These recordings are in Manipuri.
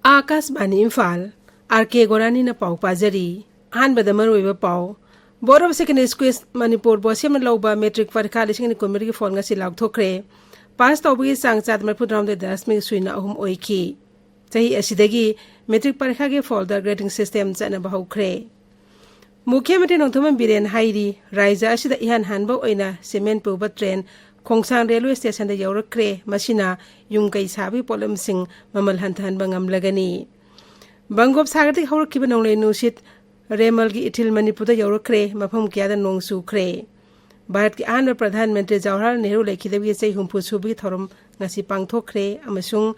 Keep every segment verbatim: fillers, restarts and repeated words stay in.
ꯑꯥꯀꯥꯁꯕꯥꯅꯤ ꯏꯝꯐꯥꯜ, ꯑꯥꯔ ꯀꯦ ꯒꯣꯔꯥꯅꯤꯅ ꯄꯥꯎ ꯄꯥꯖꯔꯤ꯫ ꯑꯍꯥꯟꯕꯗ ꯃꯔꯨꯑꯣꯏꯕ ꯄꯥꯎ꯫ Board of Secondary Schools Manipur ꯕꯣꯁꯦꯝꯅ ꯂꯧꯕ ꯃꯦꯇ꯭ꯔꯤꯛ ꯄꯔꯤꯈꯥ ꯂꯤꯁꯤꯡ ꯑꯅꯤ ꯀꯨꯟꯃꯔꯤꯒꯤ ꯐꯣꯜ ꯉꯁꯤ ꯂꯥꯎꯊꯣꯛꯈ꯭ꯔꯦ꯫ ꯄꯥꯁ ꯇꯧꯕꯒꯤ ꯆꯥꯡ ꯆꯥꯗ ꯃꯔꯤꯐꯨ ꯇꯔꯥꯍꯨꯝꯗꯣꯏ ꯗꯁꯃꯤꯛ ꯁꯨꯏꯅ ꯑꯍꯨꯝ ꯑꯣꯏꯈꯤ꯫ ꯆꯍꯤ ꯑꯁꯤꯗꯒꯤ ꯃꯦꯇ꯭ꯔꯤꯛ ꯄꯔꯤꯈꯥꯒꯤ ꯐꯣꯜꯗ grading system ꯆꯠꯅꯕ ꯍꯧꯈ꯭ꯔꯦ꯫ ꯃꯨꯈ꯭ꯌ ꯃꯟꯇ꯭ꯔꯤ ꯅꯣꯡꯊꯣꯝꯕꯝ ꯕꯤꯔꯦꯟ ꯍꯥꯏꯔꯤ, ꯔꯥꯏꯖ꯭ꯌ ꯑꯁꯤꯗ ꯏꯍꯥꯟ ꯍꯥꯟꯕ ꯑꯣꯏꯅ ꯁꯤꯃꯦꯟ ꯄꯨꯕ ꯇ꯭ꯔꯦꯟ ꯈꯣꯡꯁꯥꯡ ꯔꯦꯜꯋꯦ ꯁ꯭ꯇꯦꯁꯟꯗ ꯌꯧꯔꯛꯈ꯭ꯔꯦ꯫ ꯃꯁꯤꯅ ꯌꯨꯝ ꯀꯩ ꯁꯥꯕꯒꯤ ꯄꯣꯠꯂꯝꯁꯤꯡ ꯃꯃꯜ ꯍꯟꯊꯍꯟꯕ ꯉꯝꯂꯒꯅꯤ꯫ ꯕꯪꯒꯣꯞ ꯁꯥꯒꯔꯗꯒꯤ ꯍꯧꯔꯛꯈꯤꯕ ꯅꯣꯡꯂꯩ ꯅꯨꯡꯁꯤꯠ ꯔꯦꯃꯜꯒꯤ ꯏꯊꯤꯜ ꯃꯅꯤꯄꯨꯔꯗ ꯌꯧꯔꯛꯈ꯭ꯔꯦ꯫ ꯃꯐꯝ ꯀꯌꯥꯗ ꯅꯣꯡ ꯆꯨꯈ꯭ꯔꯦ꯫ ꯚꯥꯔꯠꯀꯤ ꯑꯍꯥꯟꯕ ꯄ꯭ꯔꯙꯥꯟ ꯃꯟꯇ꯭ꯔꯤ ꯖꯋꯥꯍꯔꯂꯥꯜ ꯅꯦꯍꯔꯨ ꯂꯩꯈꯤꯗꯕꯒꯤ ꯆꯍꯤ ꯍꯨꯝꯐꯨ ꯁꯨꯕꯒꯤ ꯊꯧꯔꯝ ꯉꯁꯤ ꯄꯥꯡꯊꯣꯛꯈ꯭ꯔꯦ ꯑꯃꯁꯨꯡ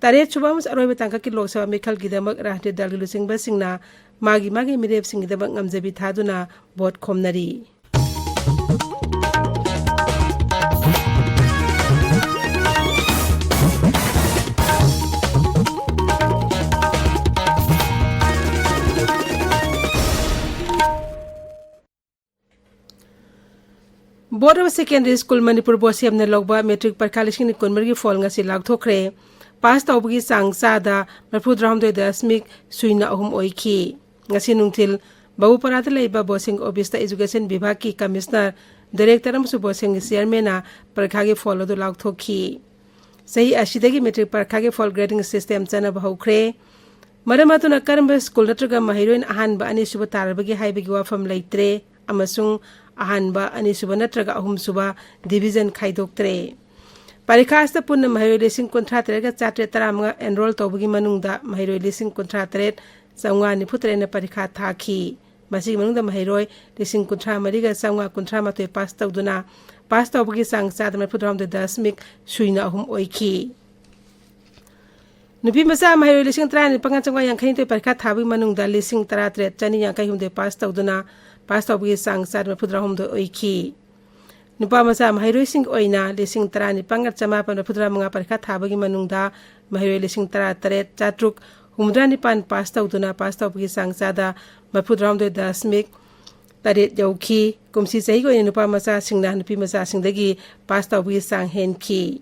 ꯇꯔꯦꯠ ꯁꯨꯕ ꯑꯃꯁꯨꯡ ꯑꯔꯣꯏꯕ ꯇꯥꯡꯀꯛꯀꯤ ꯂꯣꯛ ꯁꯚꯥ ꯃꯤꯈꯜꯒꯤꯗꯃꯛ ꯔꯥꯖꯅꯤꯇꯤ ꯗꯜꯒꯤ ꯂꯨꯆꯤꯡꯕꯁꯤꯡꯅ ꯃꯥꯒꯤ ꯃꯥꯒꯤ ꯃꯤꯔꯦꯞꯁꯤꯡꯒꯤꯗꯃꯛ ꯉꯝꯖꯕꯤ ꯊꯥꯗꯨꯅ ꯚꯣꯠ ꯈꯣꯝꯅꯔꯤ꯫ Board of Secondary Schools Manipur ꯕꯣꯁꯦꯝꯅ ꯂꯧꯕ ꯃꯦꯇ꯭ꯔꯤꯛ ꯄꯔꯤꯈꯥ ꯂꯤꯁꯤꯡ ꯑꯅꯤ ꯀꯨꯟꯃꯔꯤꯒꯤ ꯐꯣꯜ ꯉꯁꯤ ꯂꯥꯎꯊꯣꯛꯈ꯭ꯔꯦ꯫ ꯄꯥꯁ ꯇꯧꯕꯒꯤ ꯆꯥꯡ ꯆꯥꯗ ꯃꯔꯤꯐꯨ ꯇꯔꯥꯍꯨꯝꯗꯣꯏ ꯗꯁꯃꯤꯛ ꯁꯨꯏꯅ ꯑꯍꯨꯝ ꯑꯣꯏꯈꯤ꯫ ꯉꯁꯤ ꯅꯨꯡꯊꯤꯜ ꯕꯕꯨꯄꯔꯥꯗ ꯂꯩꯕ ꯕꯣꯁꯦꯝꯒꯤ ꯑꯣꯐꯤꯁꯇ education ꯕꯤꯚꯥꯒꯀꯤ commissioner, director ꯑꯃꯁꯨꯡ ꯕꯣꯁꯦꯝꯒꯤ chairmanꯅ ꯄꯔꯤꯈꯥꯒꯤ ꯐꯣꯜ ꯑꯗꯨ ꯂꯥꯎꯊꯣꯛꯈꯤ꯫ ꯆꯍꯤ ꯑꯁꯤꯗꯒꯤ ꯃꯦꯇ꯭ꯔꯤꯛ ꯄꯔꯤꯈꯥꯒꯤ ꯐꯣꯜ grading system ꯆꯠꯅꯕ ꯍꯧꯈ꯭ꯔꯦ꯫ ꯃꯔꯝ ꯑꯗꯨꯅ ꯀꯔꯝꯕ ꯁ꯭ꯀꯨꯜ ꯅꯠꯇ꯭ꯔꯒ ꯃꯍꯩꯔꯣꯏꯅ ꯑꯍꯥꯟꯕ, ꯑꯅꯤꯁꯨꯕ ꯇꯥꯔꯕꯒꯤ ꯍꯥꯏꯕꯒꯤ ꯋꯥꯐꯝ ꯂꯩꯇ꯭ꯔꯦ ꯑꯃꯁꯨꯡ ꯑꯍꯥꯟꯕ, ꯑꯅꯤꯁꯨꯕ ꯅꯠꯇ꯭ꯔꯒ ꯑꯍꯨꯝꯁꯨꯕ division ꯈꯥꯏꯗꯣꯛꯇ꯭ꯔꯦ꯫ ꯄꯔꯤꯈꯥ ꯑꯁꯤꯗ ꯄꯨꯟꯅ ꯃꯍꯩꯔꯣꯏ ꯂꯤꯁꯤꯡ ꯀꯨꯟꯊ꯭ꯔꯥ ꯇꯔꯦꯠꯀ ꯆꯥꯇ꯭ꯔꯦꯠ ꯇꯔꯥꯃꯉꯥ enroll ꯇꯧꯕꯒꯤ ꯃꯅꯨꯡꯗ ꯃꯍꯩꯔꯣꯏ ꯂꯤꯁꯤꯡ ꯀꯨꯟꯊ꯭ꯔꯥ ꯇꯔꯦꯠ ꯆꯥꯝꯃꯉꯥ ꯅꯤꯐꯨ ꯇꯔꯦꯠꯅ ꯄꯔꯤꯈꯥ ꯊꯥꯈꯤ꯫ ꯃꯁꯤꯒꯤ ꯃꯅꯨꯡꯗ ꯃꯍꯩꯔꯣꯏ ꯂꯤꯁꯤꯡ ꯀꯨꯟꯊ꯭ꯔꯥ ꯃꯔꯤꯒ ꯆꯥꯝꯃꯉꯥ ꯀꯨꯟꯊ꯭ꯔꯥ ꯃꯥꯊꯣꯏ ꯄꯥꯁ ꯇꯧꯗꯨꯅ ꯄꯥꯁ ꯇꯧꯕꯒꯤ ꯆꯥꯡ ꯆꯥꯗ ꯃꯔꯤꯐꯨ ꯇꯔꯥꯍꯨꯝꯗꯣꯏ ꯗꯁꯃꯤꯛ ꯁꯨꯏꯅ ꯑꯍꯨꯝ ꯑꯣꯏꯈꯤ꯫ ꯅꯨꯄꯤ ꯃꯆꯥ ꯃꯍꯩꯔꯣꯏ ꯂꯤꯁꯤꯡ ꯇꯔꯥꯅꯤꯄꯥꯟꯒ ꯆꯥꯝꯃꯉꯥ ꯌꯥꯡꯈꯩꯅꯤꯊꯣꯏ ꯄꯔꯤꯈꯥ ꯊꯥꯕꯒꯤ ꯃꯅꯨꯡꯗ ꯂꯤꯁꯤꯡ ꯇꯔꯥꯇꯔꯦꯠ ꯆꯅꯤ ꯌꯥꯡꯈꯩ ꯍꯨꯝꯗꯣꯏ ꯄꯥꯁ ꯇꯧꯗꯨꯅ ꯄꯥꯁ ꯇꯧꯕꯒꯤ ꯆꯥꯡ ꯆꯥꯗ ꯃꯔꯤꯐꯨ ꯇꯔꯥꯍꯨꯝꯗꯣꯏ ꯑꯣꯏꯈꯤ꯫ ꯅꯨꯄꯥ ꯃꯆꯥ ꯃꯍꯩꯔꯣꯏꯁꯤꯡꯒꯤ ꯑꯣꯏꯅ ꯂꯤꯁꯤꯡ ꯇꯔꯥꯅꯤꯄꯥꯟꯒ ꯆꯃꯥꯄꯟ ꯃꯔꯤꯐꯨ ꯇꯔꯥꯃꯉꯥ ꯄꯔꯤꯈꯥ ꯊꯥꯕꯒꯤ ꯃꯅꯨꯡꯗ ꯃꯍꯩꯔꯣꯏ ꯂꯤꯁꯤꯡ ꯇꯔꯥꯇꯔꯦꯠ ꯆꯥꯇ꯭ꯔꯨꯛ ꯍꯨꯝꯐꯨꯇꯔꯥ ꯅꯤꯄꯥꯟ ꯄꯥꯁ ꯇꯧꯗꯨꯅ ꯄꯥꯁ ꯇꯧꯕꯒꯤ ꯆꯥꯡ ꯆꯥꯗ ꯃꯔꯤꯐꯨ ꯇꯔꯥꯍꯨꯝꯗꯣꯏ ꯗꯁꯃꯤꯛ ꯇꯔꯦꯠ ꯌꯧꯈꯤ꯫ ꯀꯨꯝꯁꯤ ꯆꯍꯤꯒꯤ ꯑꯣꯏꯅ ꯅꯨꯄꯥ ꯃꯆꯥꯁꯤꯡꯅ ꯅꯨꯄꯤ ꯃꯆꯥꯁꯤꯡꯗꯒꯤ ꯄꯥꯁ ꯇꯧꯕꯒꯤ ꯆꯥꯡ ꯍꯦꯟꯈꯤ꯫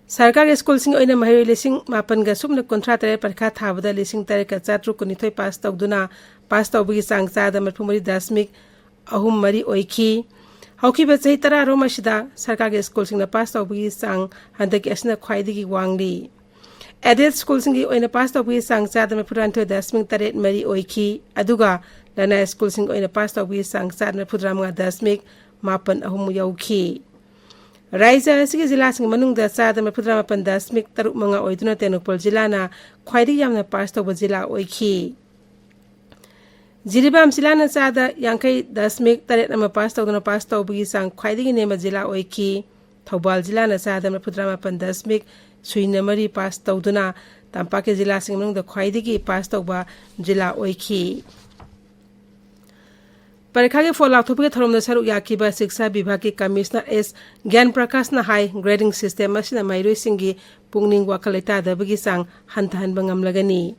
ꯁꯔꯀꯥꯔꯒꯤ ꯁ꯭ꯀꯨꯜꯁꯤꯡꯒꯤ ꯑꯣꯏꯅ ꯃꯍꯩꯔꯣꯏ ꯂꯤꯁꯤꯡ ꯃꯥꯄꯟꯒ ꯁꯨꯞꯅ ꯀꯨꯟꯊ꯭ꯔꯥ ꯇꯔꯦꯠ ꯄꯔꯤꯈꯥ ꯊꯥꯕꯗ ꯂꯤꯁꯤꯡ ꯇꯔꯦꯠꯀ ꯆꯥꯇ꯭ꯔꯨꯛ ꯀꯨꯟꯅꯤꯊꯣꯏ ꯄꯥꯁ ꯇꯧꯗꯨꯅ ꯄꯥꯁ ꯇꯧꯕꯒꯤ ꯆꯥꯡ ꯆꯥꯗ ꯃꯔꯤꯐꯨ ꯃꯔꯤ ꯗꯁꯃꯤꯛ ꯑꯍꯨꯝ ꯃꯔꯤ ꯑꯣꯏꯈꯤ꯫ ꯍꯧꯈꯤꯕ ꯆꯍꯤ ꯇꯔꯥꯔꯣꯝ ꯑꯁꯤꯗ ꯁꯔꯀꯥꯔꯒꯤ ꯁ꯭ꯀꯨꯜꯁꯤꯡꯅ ꯄꯥꯁ ꯇꯧꯕꯒꯤ ꯆꯥꯡ ꯍꯟꯗꯛꯀꯤ ꯑꯁꯤꯅ ꯈ꯭ꯋꯥꯏꯗꯒꯤ ꯋꯥꯡꯂꯤ꯫ ꯑꯦꯗꯦꯗ ꯁ꯭ꯀꯨꯜꯁꯤꯡꯒꯤ ꯑꯣꯏꯅ ꯄꯥꯁ ꯇꯧꯕꯒꯤ ꯆꯥꯡ ꯆꯥꯗ ꯃꯔꯤꯐꯨ ꯇꯔꯥꯅꯤꯊꯣꯏ ꯗꯁꯃꯤꯛ ꯇꯔꯦꯠ ꯃꯔꯤ ꯑꯣꯏꯈꯤ꯫ ꯑꯗꯨꯒ ꯂꯅꯥꯏ ꯁ꯭ꯀꯨꯜꯁꯤꯡꯒꯤ ꯑꯣꯏꯅ ꯄꯥꯁ ꯇꯧꯕꯒꯤ ꯆꯥꯡ ꯆꯥꯗ ꯃꯔꯤꯐꯨ ꯇꯔꯥꯃꯉꯥ ꯗꯁꯃꯤꯛ ꯃꯥꯄꯟ ꯑꯍꯨꯝ ꯌꯧꯈꯤ꯫ ꯔꯥꯖ꯭ꯌ ꯑꯁꯤꯒꯤ ꯖꯤꯂꯥꯁꯤꯡꯒꯤ ꯃꯅꯨꯡꯗ ꯆꯥꯗ ꯃꯔꯤꯐꯨ ꯇꯔꯥꯃꯥꯄꯟ ꯗꯁꯃꯤꯛ ꯇꯔꯨꯛ ꯃꯉꯥ ꯑꯣꯏꯗꯨꯅ ꯇꯦꯡꯅꯧꯄꯜ ꯖꯤꯂꯥꯅ ꯈ꯭ꯋꯥꯏꯗꯒꯤ ꯌꯥꯝꯅ ꯄꯥꯁ ꯇꯧꯕ ꯖꯤꯂꯥ ꯑꯣꯏꯈꯤ꯫ ꯖꯤꯔꯤꯕꯥꯝ ꯖꯤꯂꯥꯅ ꯆꯥꯗ ꯌꯥꯡꯈꯩ ꯗꯁꯃꯤꯛ ꯇꯔꯦꯠ ꯑꯃ ꯄꯥꯁ ꯇꯧꯗꯨꯅ ꯄꯥꯁ ꯇꯧꯕꯒꯤ ꯆꯥꯡ ꯈ꯭ꯋꯥꯏꯗꯒꯤ ꯅꯦꯝꯕ ꯖꯤꯂꯥ ꯑꯣꯏꯈꯤ꯫ ꯊꯧꯕꯥꯜ ꯖꯤꯂꯥꯅ ꯆꯥꯗ ꯃꯔꯤꯐꯨ ꯇꯔꯥꯃꯥꯄꯟ ꯗꯁꯃꯤꯛ ꯁꯨꯏꯅ ꯃꯔꯤ ꯄꯥꯁ ꯇꯧꯗꯨꯅ ꯇꯝꯄꯥꯛꯀꯤ ꯖꯤꯂꯥꯁꯤꯡꯒꯤ ꯃꯅꯨꯡꯗ ꯈ꯭ꯋꯥꯏꯗꯒꯤ ꯄꯥꯁ ꯇꯧꯕ ꯖꯤꯂꯥ ꯑꯣꯏꯈꯤ꯫ ꯄꯔꯤꯈꯥꯒꯤ ꯐꯣꯜ ꯂꯥꯎꯊꯣꯛꯄꯒꯤ ꯊꯧꯔꯝꯗ ꯁꯔꯨꯛ ꯌꯥꯈꯤꯕ ꯁꯤꯛꯁꯥ ꯕꯤꯚꯥꯒꯀꯤ ꯀꯃꯤꯁꯅꯔ ꯑꯦꯁ ꯒ꯭ꯌꯥꯟ ꯄ꯭ꯔꯀꯥꯁꯅ ꯍꯥꯏ, ꯒ꯭ꯔꯦꯗꯤꯡ ꯁꯤꯁꯇꯦꯝ ꯑꯁꯤꯅ ꯃꯍꯩꯔꯣꯏꯁꯤꯡꯒꯤ ꯄꯨꯛꯅꯤꯡ ꯋꯥꯈꯜ ꯂꯩꯇꯥꯗꯕꯒꯤ ꯆꯥꯡ ꯍꯟꯊꯍꯟꯕ ꯉꯝꯂꯒꯅꯤ꯫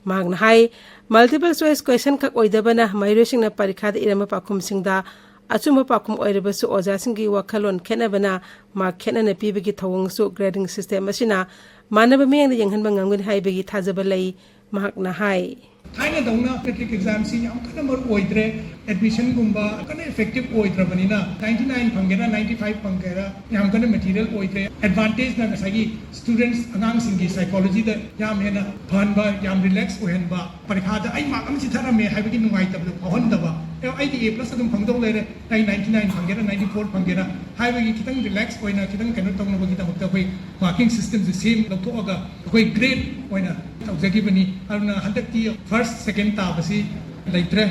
ꯃꯍꯥꯛꯅ ꯍꯥꯏ, ꯃꯜꯇꯤꯄꯜ ꯆꯣꯏꯁ ꯀ꯭ꯋꯦꯁꯟ ꯈꯛ ꯑꯣꯏꯗꯕꯅ ꯃꯍꯩꯔꯣꯏꯁꯤꯡꯅ ꯄꯔꯤꯈꯥꯗ ꯏꯔꯝꯕ ꯄꯥꯎꯈꯨꯝꯁꯤꯡꯗ ꯑꯆꯨꯝꯕ ꯄꯥꯎꯈꯨꯝ ꯑꯣꯏꯔꯕꯁꯨ ꯑꯣꯖꯥꯁꯤꯡꯒꯤ ꯋꯥꯈꯜꯂꯣꯟ ꯈꯦꯠꯅꯕꯅ ꯃꯥꯔꯛ ꯈꯦꯠꯅꯅ ꯄꯤꯕꯒꯤ ꯊꯧꯑꯣꯡꯁꯨ ꯒ꯭ꯔꯦꯗꯤꯡ ꯁꯤꯁꯇꯦꯝ ꯑꯁꯤꯅ ꯃꯥꯟꯅꯕ ꯃꯤꯠꯌꯦꯡꯗ ꯌꯦꯡꯍꯟꯕ ꯉꯝꯒꯅꯤ ꯍꯥꯏꯕꯒꯤ ꯊꯥꯖꯕ ꯂꯩ꯫ ꯃꯍꯥꯛꯅ ꯍꯥꯏ꯫ ꯊꯥꯏꯅꯗꯧꯅ ꯃꯦꯇ꯭ꯔꯤꯛ ꯑꯦꯛꯖꯥꯝꯁꯤ ꯌꯥꯝ ꯀꯟꯅ ꯃꯔꯨ ꯑꯣꯏꯗ꯭ꯔꯦ, ꯑꯦꯗꯃꯤꯁꯟꯒꯨꯝꯕ ꯀꯟꯅ ꯏꯐꯦꯛꯇꯤꯞ ꯑꯣꯏꯗ꯭ꯔꯕꯅꯤꯅ, ꯅꯥꯏꯟꯇꯤ ꯅꯥꯏꯟ ꯐꯪꯒꯦꯔꯥ, ꯅꯥꯏꯟꯇꯤ ꯐꯥꯏꯚ ꯐꯪꯒꯦꯔꯥ, ꯌꯥꯝ ꯀꯟꯅ ꯃꯦꯇꯤꯔꯤꯌꯦꯜ ꯑꯣꯏꯗ꯭ꯔꯦ꯫ ꯑꯦꯗꯚꯥꯟꯇꯦꯖꯅ ꯉꯁꯥꯏꯒꯤ ꯁ꯭ꯇꯨꯗꯦꯟꯠꯁ, ꯑꯉꯥꯡꯁꯤꯡꯒꯤ ꯁꯥꯏꯀꯣꯂꯣꯖꯤꯗ ꯌꯥꯝ ꯍꯦꯟꯅ ꯐꯍꯟꯕ, ꯌꯥꯝ ꯔꯤꯂꯦꯛꯁ ꯑꯣꯏꯍꯟꯕ, ꯄꯔꯤꯈꯥꯗ ꯑꯩ ꯃꯥꯔꯛ ꯑꯃ ꯆꯤꯊꯔꯝꯃꯦ ꯍꯥꯏꯕꯒꯤ ꯅꯨꯡꯉꯥꯏꯇꯕꯗꯣ ꯐꯥꯎꯍꯟꯗꯕ, ꯑꯦ, ꯑꯩꯗꯤ ꯑꯦ ꯄ꯭ꯂꯁ ꯑꯗꯨꯝ ꯐꯪꯗꯧ ꯂꯩꯔꯦ, ꯑꯩ ꯅꯥꯏꯟꯇꯤ ꯅꯥꯏꯟ ꯐꯪꯒꯦꯔꯥ, ꯅꯥꯏꯟꯇꯤ ꯐꯣꯔ ꯐꯪꯒꯦꯔꯥ ꯍꯥꯏꯕꯒꯤ ꯈꯤꯇꯪ ꯔꯤꯂꯦꯛꯁ ꯑꯣꯏꯅ, ꯈꯤꯇꯪ ꯀꯩꯅꯣ ꯇꯧꯅꯕꯒꯤꯗꯃꯛꯇ ꯑꯩꯈꯣꯏ ꯃꯥꯔꯀꯤꯡ ꯁꯤꯁꯇꯦꯝꯁꯦ ꯁꯦꯝ ꯂꯧꯊꯣꯛꯑꯒ ꯑꯩꯈꯣꯏ ꯒ꯭ꯔꯦꯗ ꯑꯣꯏꯅ ꯇꯧꯖꯈꯤꯕꯅꯤ꯫ ꯑꯗꯨꯅ ꯍꯟꯗꯛꯇꯤ ꯐꯥꯔꯁ, ꯁꯦꯀꯦꯟ ꯇꯥꯕꯁꯤ ꯂꯩꯇ꯭ꯔꯦ꯫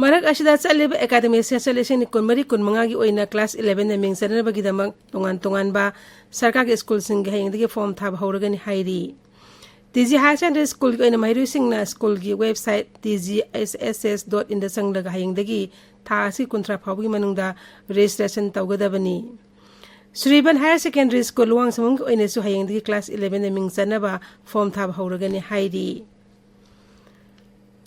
ꯃꯔꯛ ꯑꯁꯤꯗ ꯆꯠꯂꯤꯕ ꯑꯦꯀꯥꯗꯃꯤꯛ ꯁꯦꯁꯟ ꯂꯤꯁꯤꯡ ꯀꯨꯟꯃꯔꯤ ꯀꯨꯟꯃꯉꯥꯒꯤ ꯑꯣꯏꯅ ꯀ꯭ꯂꯥꯁ ꯏꯂꯦꯚꯦꯟꯗ ꯃꯤꯡ ꯆꯟꯅꯕꯒꯤꯗꯃꯛ ꯇꯣꯉꯥꯟ ꯇꯣꯉꯥꯟꯕ ꯁꯔꯀꯥꯔꯒꯤ ꯁ꯭ꯀꯨꯜꯁꯤꯡꯒꯤ ꯍꯌꯦꯡꯗꯒꯤ ꯐꯣꯔꯝ ꯊꯥꯕ ꯍꯧꯔꯒꯅꯤ ꯍꯥꯏꯔꯤ꯫ ꯇꯤ ꯖꯤ ꯍꯥꯌꯔ ꯁꯦꯀꯦꯟꯗꯔꯤ ꯁ꯭ꯀꯨꯜꯒꯤ ꯑꯣꯏꯅ ꯃꯍꯩꯔꯣꯏꯁꯤꯡꯅ ꯁ꯭ꯀꯨꯜꯒꯤ ꯋꯦꯕꯁꯥꯏꯠ ꯇꯤ ꯖꯤ ꯑꯦꯁ ꯑꯦꯁ ꯑꯦꯁ ꯗꯣꯠ ꯏꯟꯗ ꯆꯪꯂꯒ ꯍꯌꯦꯡꯗꯒꯤ ꯊꯥ ꯑꯁꯤ ꯀꯨꯟꯊ꯭ꯔꯥ ꯐꯥꯎꯕꯒꯤ ꯃꯅꯨꯡꯗ ꯔꯦꯖꯤꯁꯇ꯭ꯔꯦꯁꯟ ꯇꯧꯒꯗꯕꯅꯤ꯫ ꯁ꯭ꯔꯤꯕꯟ ꯍꯥꯌꯔ ꯁꯦꯀꯦꯟꯗꯔꯤ ꯁ꯭ꯀꯨꯜ ꯂꯨꯋꯥꯡꯁꯪꯕꯝꯒꯤ ꯑꯣꯏꯅꯁꯨ ꯍꯌꯦꯡꯗꯒꯤ ꯀ꯭ꯂꯥꯁ ꯏꯂꯦꯚꯦꯟꯗ ꯃꯤꯡ ꯆꯟꯅꯕ ꯐꯣꯔꯝ ꯊꯥꯕ ꯍꯧꯔꯒꯅꯤ ꯍꯥꯏꯔꯤ꯫